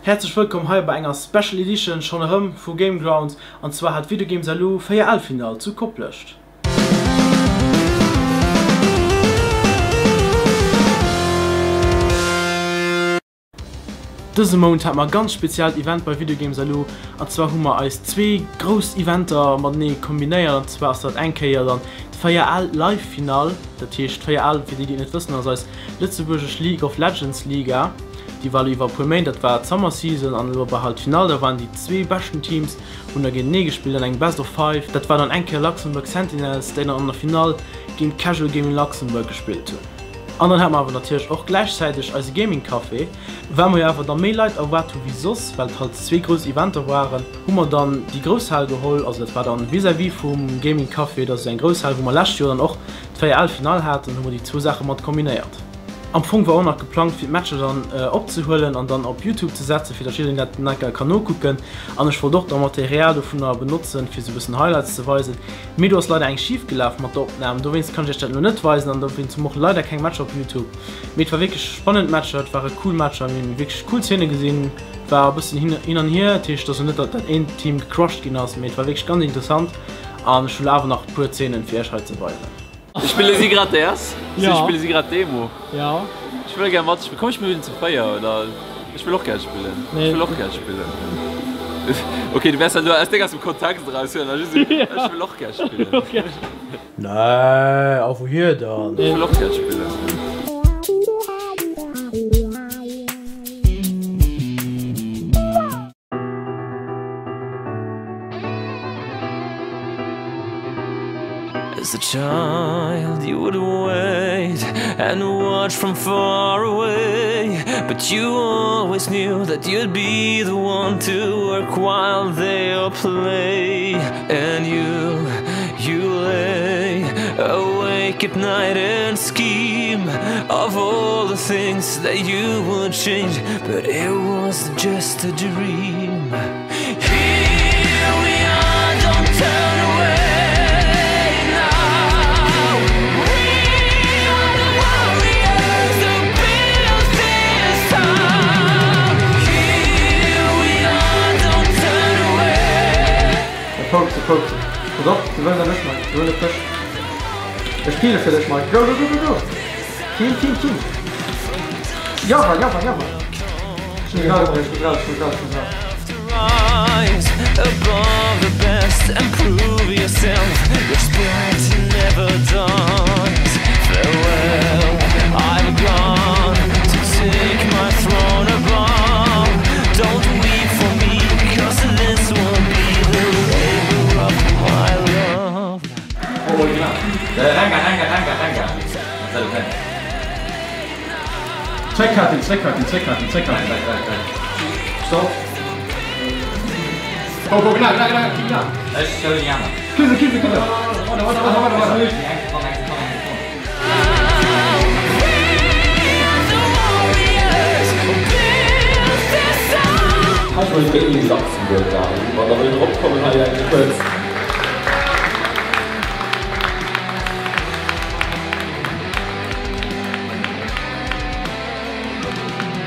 Häerzlech wëllkomm hei bei enger Special Edition schonn erëm vu Game Grounds an zwar hat Videogames elo 4 L-Finall zu Koplescht. Dëse Mount hat mer e ganz speziellt Event bei Videogames elo an zwar hu mer eis zwee grouss Eventer matenee kombinéiert an zwar ass dat eng Kéier dann d'Véier Live Finall, dat heescht d'Véier Al fir déi déi et net wëssen ass eis lëtzebuergesch League of Legends Liga, déi war elo iwwer e puer Méint, dat war d'Summer Season an elo war halt d'Finall, da waren déi zwee beschten Teams hunn da géintenee gespillt an engem Best of Five, dat war dann eng Kéier Luxembourg Sentinels déi dann an der Finall géint Casual Gaming Luxembourg gespillt hunn. An dann hate mer awer natierlech och gläichzäiteg eise Gaming Café. Well mer jo awer da méi Leit erwaart hu wéi soss, well et halt zwee grouss Eventer waren, hu mer dann déi grouss Hal geholl. Also dat war dann vis-à-vis vum Gaming Café, dat ass esou eng grouss Hal, wou mer lescht Joer dann och d'Véierelfinall haten, hu mer déi zwou Saache mat kombinéiert. Am Fong war och nach geplangt fir d'Matcher dann opzehuelen an dann op Youtube ze setzen, fir datt jiddereen dat nach kann nokucken. An ech wollt och da Material dovunner benotzen, fir sou e bëssen Highlights ze weisen. Mee do ass leider eng schief gelaf mat der Opnahm, dowéinst kann ech iech dat elo net weisen an dowéinst hu mer och leider keng Matcher op Youtube. Mee et war wierklech spannend Matcher, et ware cool Matcher, mir hunn wierklech cool Szene gesinn, et war e bëssen hin an hier, dat heescht et ass elo net dat dat eent Team gecrushed ginn ass, mee et war wierklech ganz interessant an ech hu elo awer nach e puer Szenen fir iech hei ze weisen. Spille si grad DS? Si spille si grad Demo? Ech wëll gär matspillen. Komm mir spillen zu 4 oder? Ech wëll och gär spillen. Ech wëll och gär spillen. Ok, du wäers dat elo aus deng aus dem Kontext eraushuelen a just esou, Ech wëll och gär spillen. Nee, a wouhier dann? Ech wëll och gär spillen. As a child you would wait and watch from far away But you always knew that you'd be the one to work while they all play And you, you lay awake at night and scheme Of all the things that you would change But it was just a dream Here we are, don't turn away now We are the warriors who built this town Here we are, don't turn away E Poke, e Poke. Pass op, se wëllen dech, Mike. Se wëllen dech. Ech peele fir dech, Mike. Go, go, go, go, go! Team, Team, Team! Java, Java, Java! Ech hunn raus, ech hunn raus, ech hunn raus, ech hunn raus. Zréckhalten, zréckhalten, zréckhalten, zréckhalten. Stopp. Go, go, genau, genau, genau, genau. Ech huelen déi aner. Kill se, kill se, kill se. Warte, warte, warte, warte, warte. Eng Sekonn, eng Sekonn, eng Sekonn. Casual Gaming Luxembourg da, wann der wëllt eropkommen hei eng kuerz.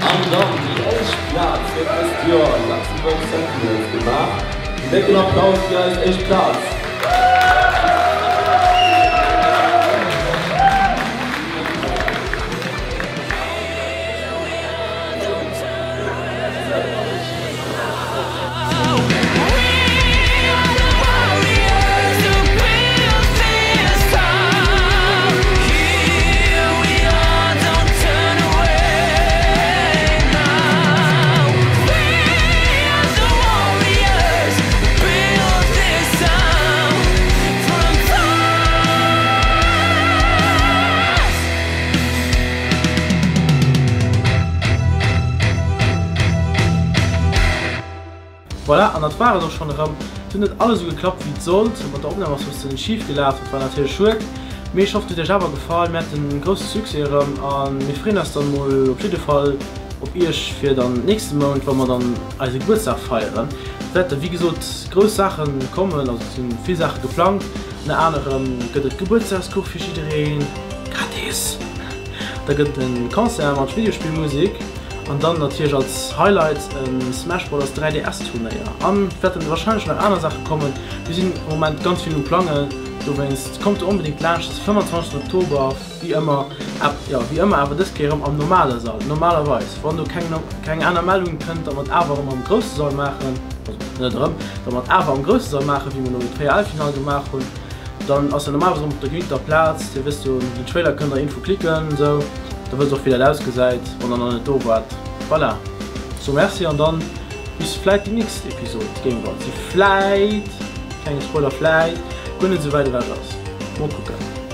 An dann déi éischt Plaz huet dëst Joer Luxembourg Sentinels gemaach. En décken Applaus fir eis éischt Plaz! Voilà, an dat war et och schonn erëm. Et huet net alles esou geklappt wéi et sollt. Mat der Opnam ass e bëssen schif gelaf, dat war natierlech schued. Mee ech hoffen et huet iech awer gefall. Mir haten e grousse Succès erëm a mir freeën eis dann mol op jidde Fall op iech fir dann nächste Mount, wa mer dann eise Gebuertsdag feieren. Et wäerte wéi gesot grouss Saache kommen, also et si vill Saache geplangt. Ënner anerem gëtt et Gebuertsdagskuch fir jiddereen, gratis! Da gëtt et en Concert mat Videospillmusek. An dann natierlech als Highlight e Smash Brothers 3DS Turnéier. An et wäerten wahrscheinlech nach aner Saache kommen. Mir sinn am Moment ganz vill um plangen, dowéinst kommt do onbedéngt laanscht. Dat ass 25 Oktober, wéi ëmmer, jo wéi ëmmer awer dës Kéier erëm am normale Sall. Normalerweis, wann do keng keng aner Meldung kënnt, datt mer et awer erëm am grousse Sall maachen, also net erëm, datt mer et awer am grousse Sall maachen, wéi mer elo d'Véierelfinall gemaach hunn. Dann ass en normalerweis erëm op der gewinnter Plaz. Dir wësst jo, den Trailer kënnt der info klicken, sou, da wësst och wéi dat ausgesäit, wann der nach net do waart. Voilà, sou merci an dann bis vläit déi nächst Episod Gameguards, déi vläit, klenge Spoiler, vläit guer net sou wäit ewech ass. Mol kucken.